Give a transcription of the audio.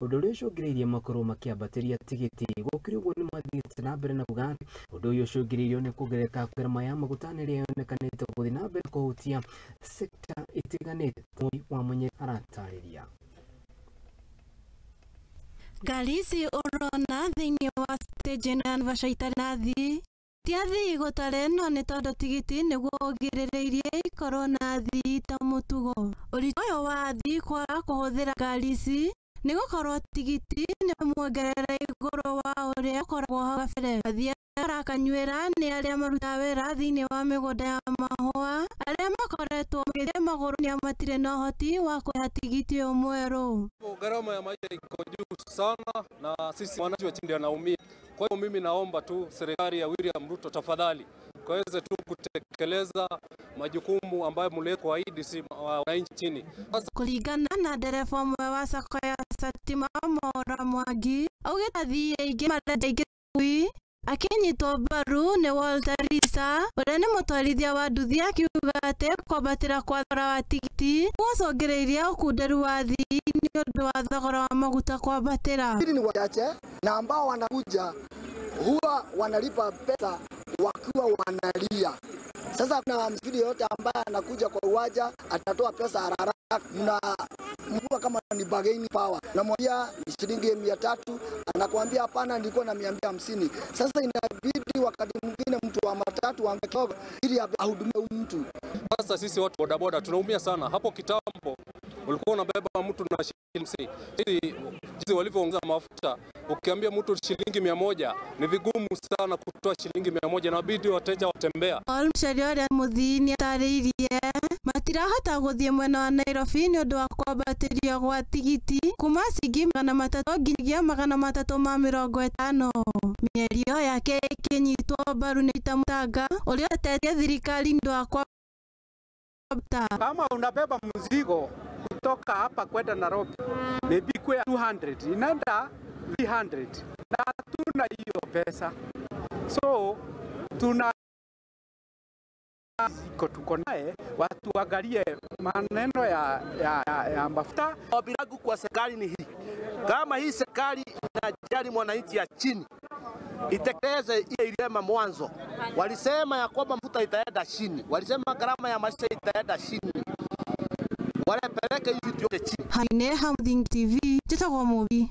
Ũndũ ũrĩa ũcũngĩrĩirie makorwo makĩambatĩria tigiti. Gũkĩrĩ ũguo, nĩmathiĩte na mbere na kuga atĩ ũndũ ũyũ ũcũngĩrĩirio nĩ kuongerereka kwa ngarama ya maguta ĩrĩa yonekanĩte gũthiĩ na mbere kũhutia sekta itiganĩte. Wa Mũnye aratarĩria. Ngari ici ũrona thĩinĩ wa stage ĩno ya Naivasha itarĩ na athii ti athii gũtarĩ, no nĩ tondũ tigiti nĩguo ũgirĩrĩirie ikorwo na athii ta mũtugo. Ũritũ ũyũ wa athii kwaga kũhũthĩra ngari ici nĩ gũkorwo tigiti nĩ muongerere igũrũ wa ũrĩa ũkoragwo hau kabere. Athii marakanyuĩra nĩ arĩa marutaga wĩra thĩinĩ wa mĩgũnda ya mahũa, arĩa makoretwo magĩthiĩ magũrũ nĩ matirĩ na ũhoti wa kũrĩha tigiti ũyũ mwerũ. Gharama ya maisha iko juu sana, na sisi wananchi wa chini ndio anaumia. Kwa hiyo mimi naomba tu serikali ya William Ruto, tafadhali kaweze tu kutekeleza majukumu ambayo mlikuahidi si wananchi chini. Sasa kũringana na ndereba ũmwe wa sacco ya Satima, Maura Mwangi, augĩte athii aingĩ marenda ingĩ, akĩnyitwo mbaru nĩ Walter Risa, ũrĩa nĩ mũtwarithia wa nduthi, akiuga atĩ kwambatĩra kwa thogora wa tigiti gwacũngĩrĩirie ũkunderu wa athii nĩ ũndũ wa thogora wa maguta kwambatĩra. Ni wachache na ambao wanakuja huwa wanalipa pesa wakiwa wanalia. Sasa kuna msafiri yoyote ambaye anakuja kwa uwanja atatoa pesa haraka, na mkubwa kama ni bargaining power, namwambia ni shilingi 300, anakuambia hapana, nilikuwa na 250. Sasa inabidi wakati mwingine mtu wa matatu aongee kidogo ili ahudumie huyu mtu. Sasa sisi watu bodaboda tunaumia sana. Hapo kitambo ulikuwa unabeba mtu na shilingi 50. Sisi jinsi walivyoongeza mafuta, ukiambia mtu shilingi 100, ni vigumu sana kutoa shilingi 100, inabidi wateja watembea. Paul Macharia, ũrĩa mũthii, nĩ atarĩirie matirahota gũthiĩ mwena wa Nairobi nĩ ũndũ wa kwambatĩrio gwa tigiti kuma ciringi 300 nginyagia 350. Mĩario yake ĩkĩnyitwo mbaru nĩ Peter Mutanga, ũrĩa ũtetetie thirikari nĩ ũndũ wa kwambata. Kama unabeba mzigo kutoka hapa kwenda Nairobi, maybe kwa 200 inaenda 300, na hatuna hiyo pesa, so tuna iko tuko naye, watuangalie maneno ya mafuta. Ombi langu kwa serikali ni hii: kama hii serikali inajali mwananchi ya chini, itekeleze ile ilisema mwanzo. Walisema ya kwamba mafuta itaenda chini, walisema gharama ya maisha itaenda chini, walepeleke hivi vitu yote chini. Haine ha Muthingi TV, njĩtagwo Mũmbi.